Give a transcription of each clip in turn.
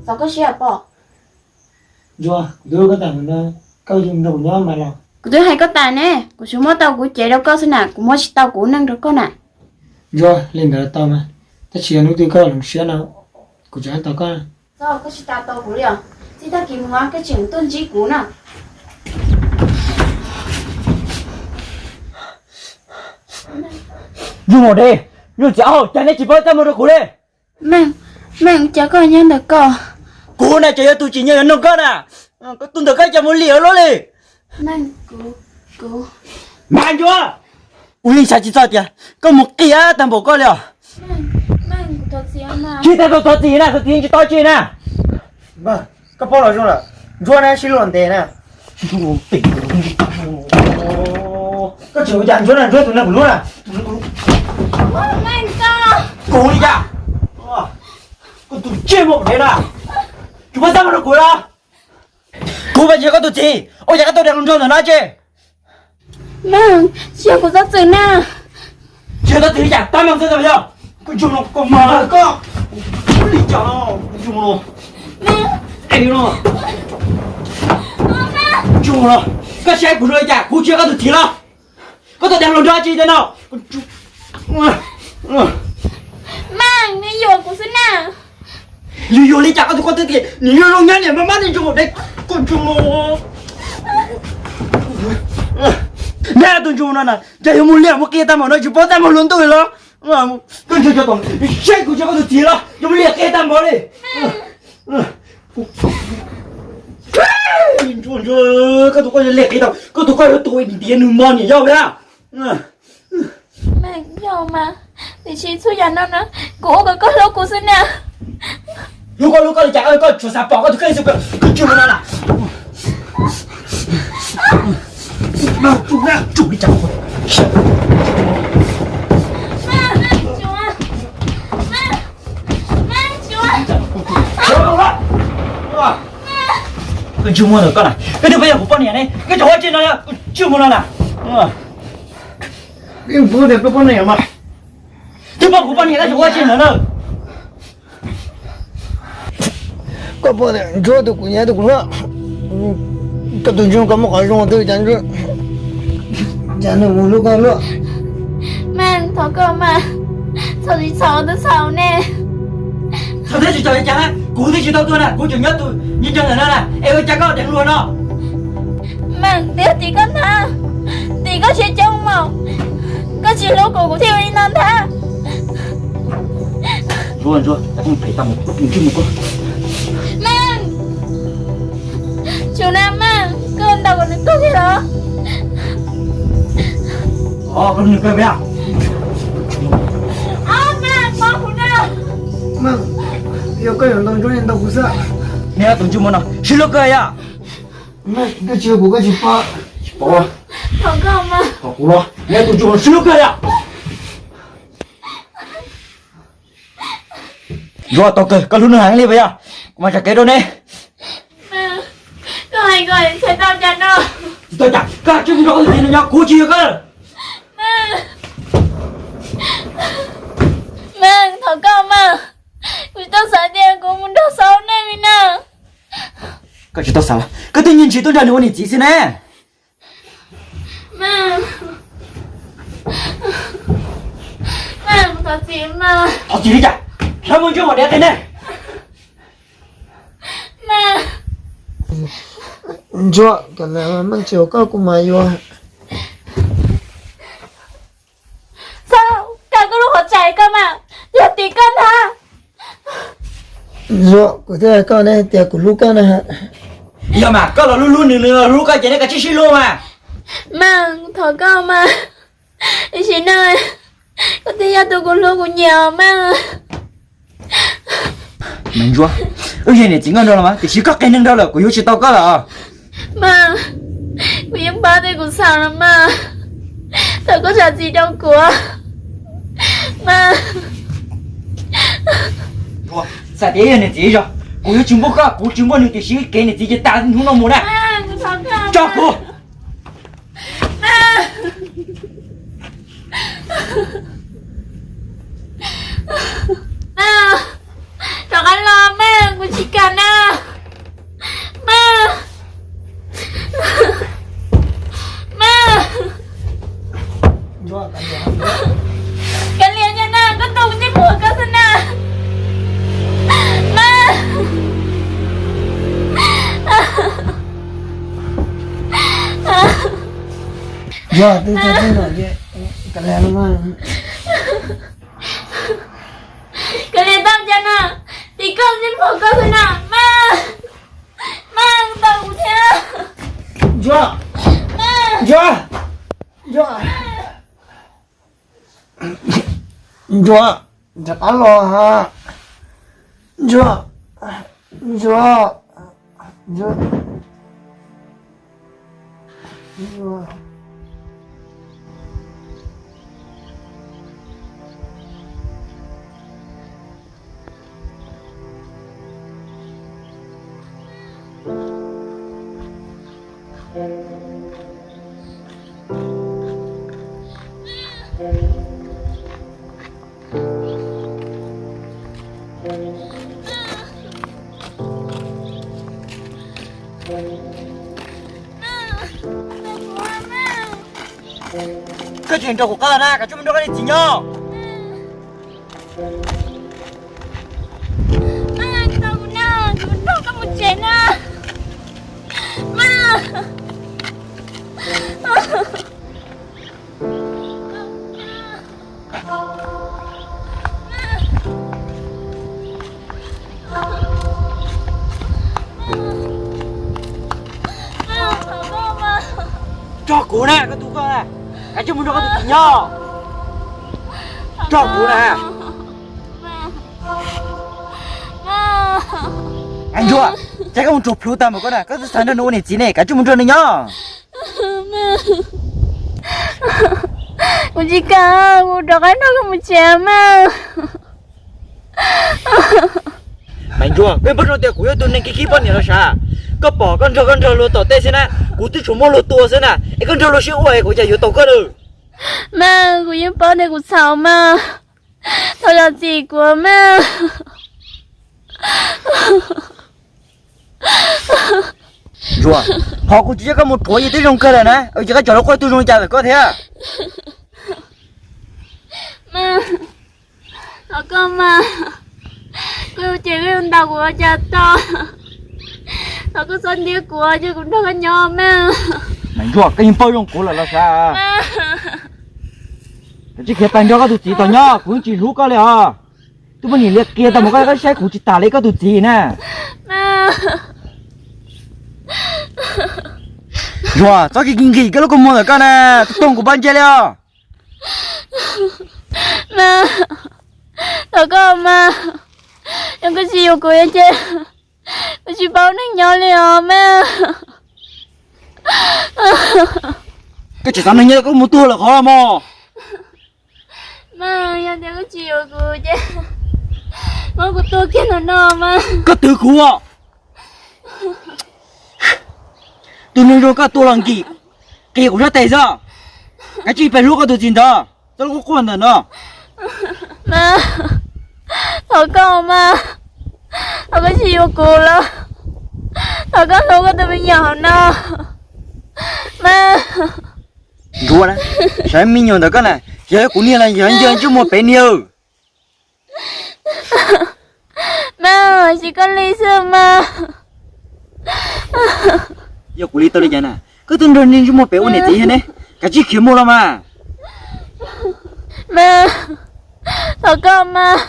Txaus koj siab poj. Ntsuag, kuv twb hais koj tas mus no, koj yuav nrog kuv nyob mas los? Kuv twb hais koj tas ne, kuv tsuas muab tau kuv cev rau koj xwb na, kuv muab tsis tau kuv neej rau koj na. Ntsuag, li ntawd tau mas, tab sis yog hnub twg koj hloov siab no, kuv tseem tau koj. Txog koj tsis tas tau kuv li os, txij tag kis mus koj tseem tuaj ntsib kuv na. Yus mus de, yus txiv auj, cas neb tsis paub txaj muag rau kuv li? Meej, Meej, cas koj nyob ntawm koj? Kuv na ces yog tus tsim nyog yuav nug koj na. Koj tus ntawm koj cas mus liam luaj li? Meej, kuv, kuv. Mas Ntsuag, kuv yeej xav tsis txog tias koj mus qias tag npaum koj li os. Meej, Meej, kuv thov txim mas. Tsis tas tau thov txim na, thov txim yeej tsis tau tsi na. Koj paub los zoo lawm, Ntsuag na sib luag ntev na. Koj tseem ua cas Ntsuag na, Ntsuag tus neeg kuv hlub na. Meej, koj. Kuv li cas? Koj tus ntsej muag phem na, tsis paub txaj muag rau kuv los? Kuv mas tsis yog koj tus txiv, ua cas koj tau deev hluas nraug ntawm no tsi? Meej, tsis yog kuv txhob txwm na. Tsis yog txhob txwm li cas, tab meeg txhob txwm yog. Koj ntsuag no, koj mas koj li cas no, koj ntsuag no. Meej. Es no. Meej. Ntsuag no, koj saib kuv zoo li cas, kuv tsis yog koj tus txiv los? Koj tau deev hluas nraug tsi ntawm no? Meej, nws yuam kuv xwb na. Yuam yuam li cas koj tus koj twb tias nws yuav zoo nyob niam maj mab niag ntsuag de koj ntsuag no. Neb tus ntsuag no na, cas yuav mus liam mus qias tag npaum no tsis paub txaj muag hluas nraug los? Koj ntsuag cov tom saib kuv tsis yog koj tus txiv los yuav mus liam qias tag npaum li. Ntsuag, ntsuag, koj tus koj liam qias tau, koj tus koj yuav tus ntiav nws mos niam yau li. Meej, yog mas, tiam sis txhua yam no na, kuv ua kom koj hlub kuv xwb na. Hlub koj hlub koj li cas, koj tsuas xav pom koj tus kheej xwb, koj tsis mus no na. Tsum na, tsum li cas. Koj tsis muaj ntawm koj na, koj twb pab yog kuv poj niam ne, koj tseem ua tsi no, koj tsis muaj no na. Twb pab kuv poj niam tab tseem ua tsi ntawd na. Koj pom tias Ntsuag tus kuv nyiam tus kuv hlub, koj tus Ntsuag koj muaj qhov zoo twg cas Ntsuag, cas nws mus hlub koj luaj. Meej, thov koj mas, txhaum tsis txhaum twb txhaum ne. Txhaum thiab tsis txhaum li cas na, kuv twb tsis tau tuag na, kuv tseem nyob tus nyob ntawm no na, es ua cas koj deev luag no? Meej, twb tim koj ntag, tim koj siab coob mas, koj tsis hlub kuv kuv thiaj ua li no ntag. Ntsuag, Ntsuag, phem tau mus, mus mus koj. Meej, tsum na Meej, koj ntaus kuv nws kawg li los? Os, koj nws kawg li. Os Meej, pab kuv na. Meej, yog koj yuav ntaus Ntsuag ntaus kuv xwb. Neb tus Ntsuag mus no sib hlub kawg yom. Meej, koj tsis yog kuv koj tsis pom. Tsis pom. Thov koj mas. Thov kuv los, neb tus Ntsuag mus sib hlub kawg yom. Ntsuag, tau kawg, koj hlub nws heev li puas yog? Kuv mam tso kev rau neb. Koj hais kom txhais tau cas no? Txhais tau cas? Koj hais tsis mus rau koj tus txiv no nyob, kuv tsis yuav koj. Meej, thov koj mas, kuv tsis tau xav tias kuv mus nrog Xauv neej li na. Koj tsis tau xav los? Koj twb nyiag ntshis tuaj nrog nws ua niam txiv xwb ne. Meej, thov txim mas. Thov txim li cas? Hlawv mus Ntsuag mam diav qhia ne. Ntsuag, Meej tsis yuav koj kuv mas yuav. Xauv, koj lub qhov tseem koj mas, yog tim koj ntag. Ntsuag, kuv twb hais koj ne tias kuv hlub koj na. Yog mas koj los hlub hlub nws, nws los hlub koj ces neb kav tsij sib hlub mas. Meej, thov koj mas, tam sim no koj twb yog tus kuv hlub kuv nyiam os Meej. Meej Ntsuag, wb yog niam txiv nkauj nraug los mas, tiam sis koj qias neeg nraug lawm kuv yuav tsis tau koj lawm. Meej, kuv yeej paub tias kuv xav los mas, thov koj zam txim rau kuv, Meej. Xav tias yog niam txiv zog, kuv yuav tsis npuaj koj, kuv tsis npuaj nws, tiam sis kev niam txiv ces tas hnub no mus na. Tso kuv. Rov qab los Meej, kuv tsis kam na. Yog twb txog twb no ces kav liam no mas. Kav liam tau cas na, tim koj xwb pom koj xwb na mas. Mas tau kuv thiab. Ntsuag, Ntsuag, Ntsuag, Ntsuag, rov qab los ha. Ntsuag, Ntsuag, Ntsuag, Ntsuag. Koj tsis nrog kuv qab los na, koj tsis mus nrog koj niag txiv nyob. Nrog kuv na, koj tus koj na, koj tsis mus nrog koj tus txiv nyob. Nrog kuv na. Ntsuag, ces koj mus tsuag plhuav tag npaum koj na, koj twb xav nrog nws ua niam txiv ne, koj tsis mus nrog nws nyob. Kuv tsis kam, kuv rov qab nrog koj mus tsev mas. Mas Ntsuag, koj paub zoo tias kuv yog tus neeg khib khib poj niam los sav. Koj pom koj nrog koj nrog luag tom tej xwb na, kuv twb tsuas muab luag tua xwb na, es koj nrog luag sib ua es kuv cas yuav tau koj lawm. Mas kuv yeej paub tias kuv txhaum mas, thov zam txim kuv mas. Ntsuag, qhov kuv tsis coj koj mus rhuav yeej twb zoo kawg lawm na, ces koj tseem los quaj tus zoo li cas ntawm koj thiab. Thov koj mas, koj yuav cem koj yuav ntaus kuv ua cas tau, thov koj txhob ntiab kuv, cia kuv nrog koj nyob mas. Mas Ntsuag, koj yeej paub zoo kuv lawm los sav. Koj tsis khiav pais nrog koj tus txiv tom nyob, kuv yeej tsis hlub koj li os. Twb muab niam li qhia tau mus koj, koj saib kuv tsis tas li koj tus txiv na. Ntsuag, txhob nqhis nqhis koj lub kua muag ntawm koj na, tuag kuv pob ntseg li os. Mas, thov koj mas, yog koj tsis yuav kuv ces kuv tsis paub neeg nyob li os mas. Koj tseem xav neeg nyob koj mus tuag lawm qhov mog. Mas yog tias koj tsis yuav kuv ces muab kuv tua kiag ntawm no mas. Koj twv kuv. Tus neeg zoo koj tua los nkim, qia kuv sab tes xwb. Kav tsij pais hlub koj tus txiv ntawd, txhob quaj quaj ntawm no. Mas, thov koj mas, thov koj tsis yuav kuv los thov koj hlub koj tus me nyuam hauv no mas. Ntsuag na, saib me nyuam ntawm koj na, yog kuv niag los yog ntsej muag pem niag. Mas, tsis koj li xwb mas. Yog kuv li tau li cas na, koj twb nrog niag ntsej muag pem ua niam txiv thiab ne, kav tsij khiav mus los mas. Mas, thov koj mas,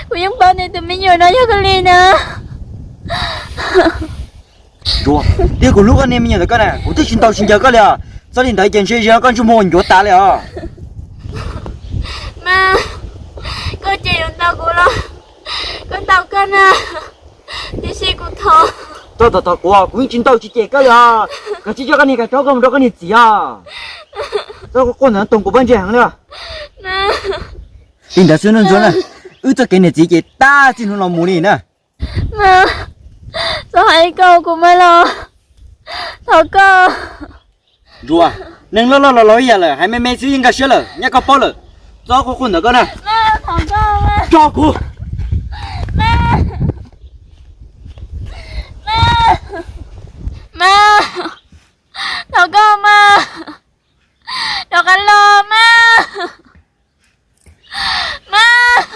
kuv yeej paub tias tus me nyuam no yog koj li na. Ntsuag, twb kuv hlub koj niag me nyuam ntawm koj na, kuv twb tsis ntaus tsis ncaws koj li os. Txoj li ntawd ces ntshe yog koj ntsej muag ncuav tas li os. Mas, koj ces yuav ntaus kuv los koj ntaus koj na, tiam sis kuv thov. Txhob thov kuv, kuv yeej tsis ntaus tsis cem koj li os. Kav tsij coj koj niag kav tsaub koj mus rau koj niag txiv os. Txhob quaj ntawd, tus kuv pob ntseg heev li os. Li ntawd xwb Ntsuag na, wb txoj kev niam txiv ces tab txij hnub no mus li na. Mas, txhob hais li koj kuv mas los, thov koj. Ntsuag, neeg loj loj los laus ib yam lawm, hais me me xwb yeej nkag siab lawm, nyab koj paub lawm. Txhob quaj quaj ntawd koj na. Tso kuv. Mas, thov koj mas, rov qab los mas. Mas.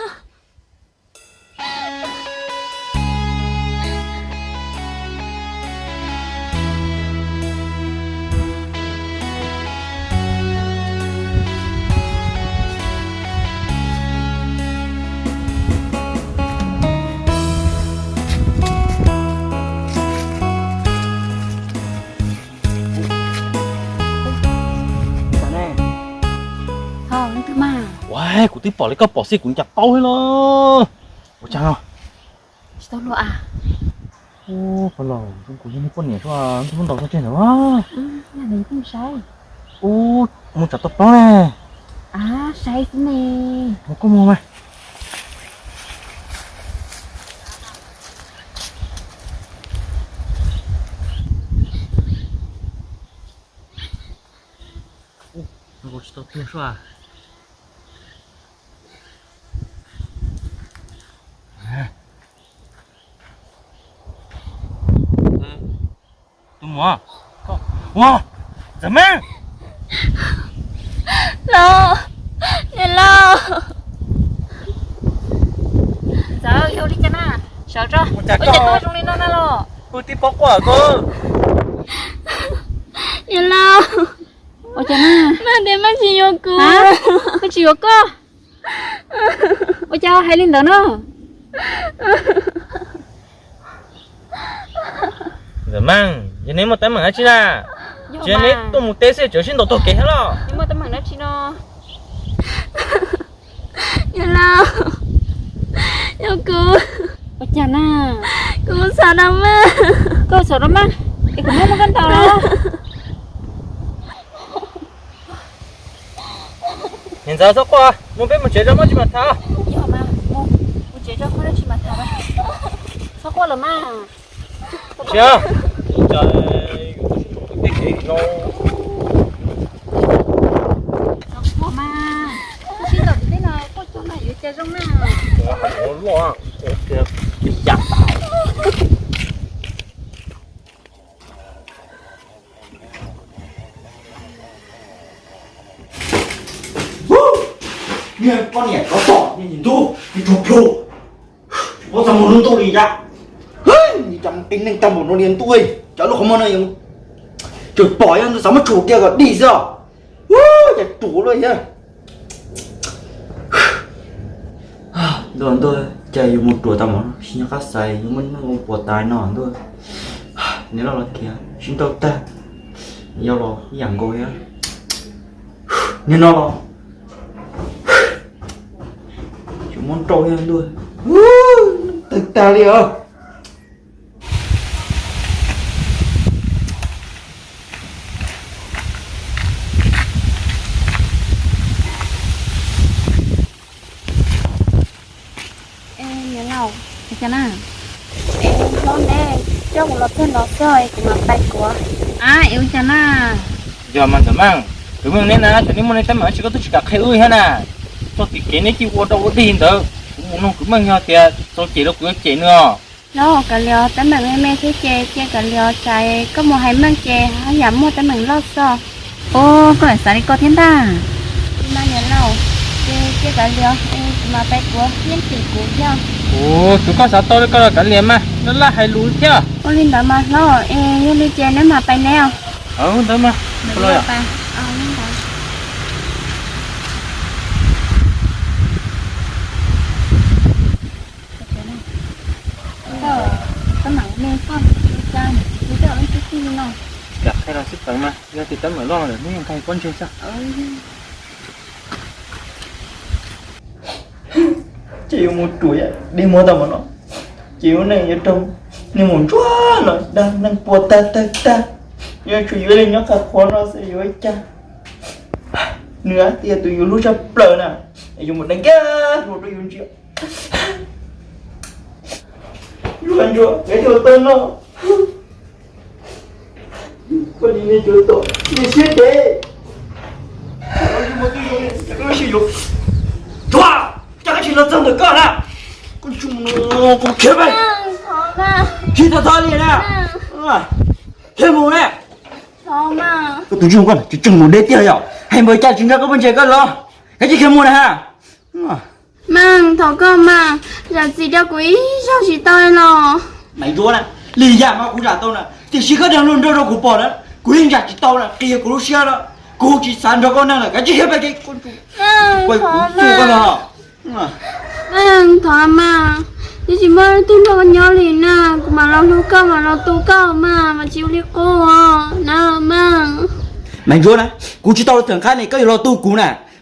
Twb pom li koj pom xij kuv cas paub thiab los. Ua cas no? Tsis tau luag a. Ua los kuv yog nej poj niam sua, twb muab ntaus tso tseg ntawd. Ub, mus tsam tau plaub ne. Saib xwb ne. Mus koj mus mas. Tsis tau tiag sua. Tus muam, ua, Ntxawm Meej. Lauj, niam lauj. Ntxawm, yog li cas na? Sawv tso, ua cas koj zoo li no na los? Kuv tib pob quaj koj. Niam lauj. Ua cas na? Maj tias maj tsis yuav kuv. Koj tsis yuav koj? Ua cas hais li ntawd no? Ntxawm Meej, yog neb muaj teeb meem dab tsi na? Tsis yog neb tuaj mus teb xwb, tseem sib ntaus taug kev thiab los? Yog lauj, yog kuv. Ua cas na? Kuv txhom rau maj. Koj txhom rau maj, es kuv muab muab koj ntaus los? Niam Ntxawm, txhob quaj, mus peb mus tsev tso, muaj dab tsi mam tham. Yog mas, mus tsev tso, muaj dab tsi mam tham. Txhob quaj lawm mas. Tsis, txhob quaj mas, koj sib ntaus tim teb no koj cog mas yuav cas zoo na. Niag poj niam tsov tom, niag ntug, niag tsov plhu, tsis paub txog mus lub ntuj li yam. Nws cov qi neeg tag npaum no li ntuj, cov lub qhov muag no yog tseem pom yog nws xav muab tshuam kiag kom dig xwb os. Ua cas ruam luaj thiab. Ntuj, ntuj, cas yuav mus ruam tag npaum no, tsis nyob qab xaiv yuav muaj neeg ua puas tas no ntuj. Niam loj los kiag sib nrauj tag, yau los ib yam nkaus thiab. Niag no los tseem muab nrauj thiab ntuj. Tawg tag li os. Niam laus, ua cas na? Es hlob neb coj kuv los txog no xwb es kuv mam pais kuv. A, es ua cas na? Yog mas Ntxawm Meej, kuv Meej neb na, xyov neb muaj nej teeb meem dab tsi koj twb tsis kam qhia wb thiab na. Txoj tim kev neb cia ua rau ua dig ntawd, kuv mus nug kuv Meej yog tias txaus cem los kuv yuav cem nws os. Los kav liam, teeb meem me me xwb ces cia kav liam, tsam koj mus hais Meej ces haj yam muaj teeb meem loj xwb. Ua, koj lam xav li ko thiab ntag. Mas niam laus, ces cia kav liam, kuv mam pais kuv yeej tim kuv thiab. Ua, tsuav koj xav tau li ko los kav liam mas, laj laj hais lus thiab. Ua li ntawd mas hlob, es yog li ces neb mam pais neb os. Ntawd mas. Koj mam me koj, ua cas kuv coj wb tib txij li no? Kam qhia los xij peem mas, yog tias teeb meem loj lawm neb yeej nqaij pob ntseg xwb. Ces yuav mus ruam, dej muag tau mas no, ces ua neej yuav raug niag maum ntsuag no dag neeg puas tag tag tag. Yuav tsum yuav li nyob qab qhuav no xwb yuav ua cas. Nws tias tus yus hlub tshaj plaws na, yuav mus deev kiag hluas rau yus ntsia. Ntsuag, ntsuag, koj cov tau no, koj nim niag cov tom niag siab dev. Ntsuag, cas koj tsis los txog ntawm koj na? Koj tsis mus no kuv khiav pais. Tsis tau txog li na. Khiav mus na. Koj tus ntsuag koj tseem mus deb tiag yom? Hais npaum cas tsis nco koj poj ntses koj los? Kav tsij khiav mus na ha. Meej, thov koj mas, zam txim rau kuv ib zaug tsis tau los? Maiv Ntsuab na, li yam mas kuv zam tau na, tiam sis koj dag nrog rau kuv pom na, kuv yeej zam tsis tau na, qhia kuv lub siab na, kuv tsis xav nrog koj neeg lawm, kav tsij khiav pem kev. Meej, thov mas. Meej, thov mas, twb tsis muaj leej twg nrog koj nyob li na, kuv mam los hlub koj mam los tu koj mas, mas tsis ua li qub na Meej. Maiv Ntsuab na, kuv tsis tau los txawm nqaij ne, koj yuav los tu kuv na.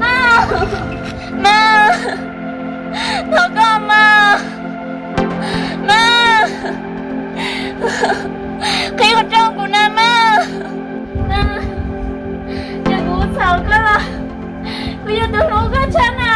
Maj, maj, thov koj maj, maj, qhib qhov rooj kuv na maj. Maj, yog kuv txhaum koj los kuv yog tus hlub koj tshaj na.